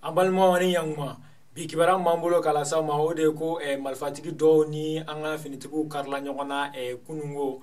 An balimaw ni yankuma, bi kibaruya b'an bolo k'a lase aw ma, o de ye ko marifatigi dɔw ni an ka finitigiw karila ɲɔgɔn na kununko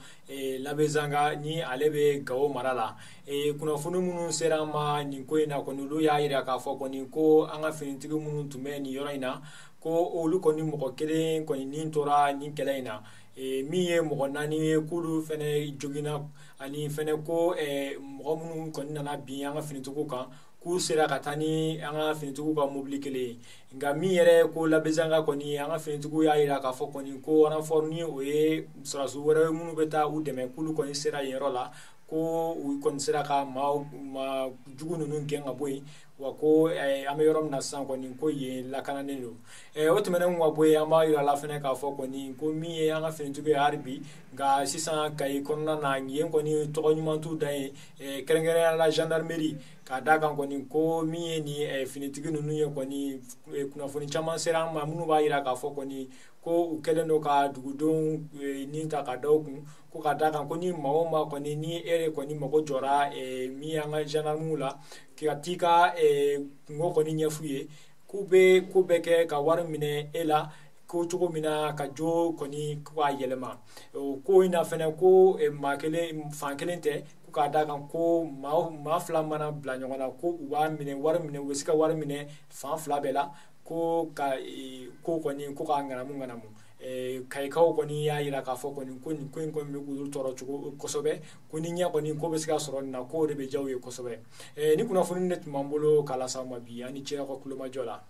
Labezanga ni ale bɛ Gawo mara la. Kunnafoni minnu sera an ma nin ko in na kɔni, olu y'a jira k'a fɔ kɔni ko an ka finitigi minnu tun bɛ nin yɔrɔ in na, ko olu kɔni mɔgɔ kelen kɔni nin tora nin kɛlɛ in na, min ye mɔgɔ 4 ye, k'olu fɛnɛ joginna, ani fɛnɛ ko mɔgɔ minnu kɔni nana bin an ka finitigiw kan, k'u sera ka taa ni an ka finitigiw ka mobili kelen ye. Nka min yɛrɛ ko Labezanga kɔni, an ka finitigiw y'a jira k'a fɔ kɔni ko renfort, ni o ye sɔrɔdasi wɛrɛ ye minnu bɛ taa u dɛmɛ, k'olu kɔni sera yen yɔrɔ la, ko u kɔni sera ka maa jugu ninnu gɛn ka bɔ yen, wa ko an bɛ yɔrɔ min na sisan kɔni, ko yen lakananen don. O tɛmɛnen ka bɔ yen, an b'a yira la fɛnɛ k'a fɔ kɔni ko min ye an ka finitigiw ye hali bi, nka sisan Kayi kɔnɔna na yen kɔni tɔgɔ ɲuman t'u dan ye, kɛrɛnkɛrɛnnenya la gendarmerie, k'a da kan kɔni ko min ye nin finitigi ninnu ye kɔni, kunnafoni caman sera an ma minnu b'a yira k'a fɔ kɔni ko u kɛlen don ka dugudenw nin ta ka da u kun, ko ka da kan ko ni maa o maa kɔni ni e yɛrɛ kɔni mago jɔra min y'an ka gendarmew la, ka t'i ka kungo kɔni ɲɛf'u ye, k'u bɛ ko bɛɛ kɛ ka wari minɛ e la, ko cogo min na ka jo kɔni k'a yɛlɛma. O ko in na fɛnɛ, ko maa kelen fan kelen tɛ, ko k'a da kan ko maa 2 mana bila ɲɔgɔn na, ko u b'a minɛ wari minɛ, u bɛ se ka wari minɛ fan 2 bɛɛ la, ko ka ko kɔni ko k'a ŋanamu ŋanamu. Kayikaw kɔni y'a jira k'a fɔ kɔni ko nin ko in kɔni bɛ k'olu tɔɔrɔ cogo kosɛbɛ, ko ni ɲɛ kɔni ko bɛ se ka sɔrɔ nin na, k'o de bɛ diya u ye kosɛbɛ. Ni kunnafoni de tun b'an bolo k'a lase aw ma bi, an ni ce aw ka kulomajɔ la.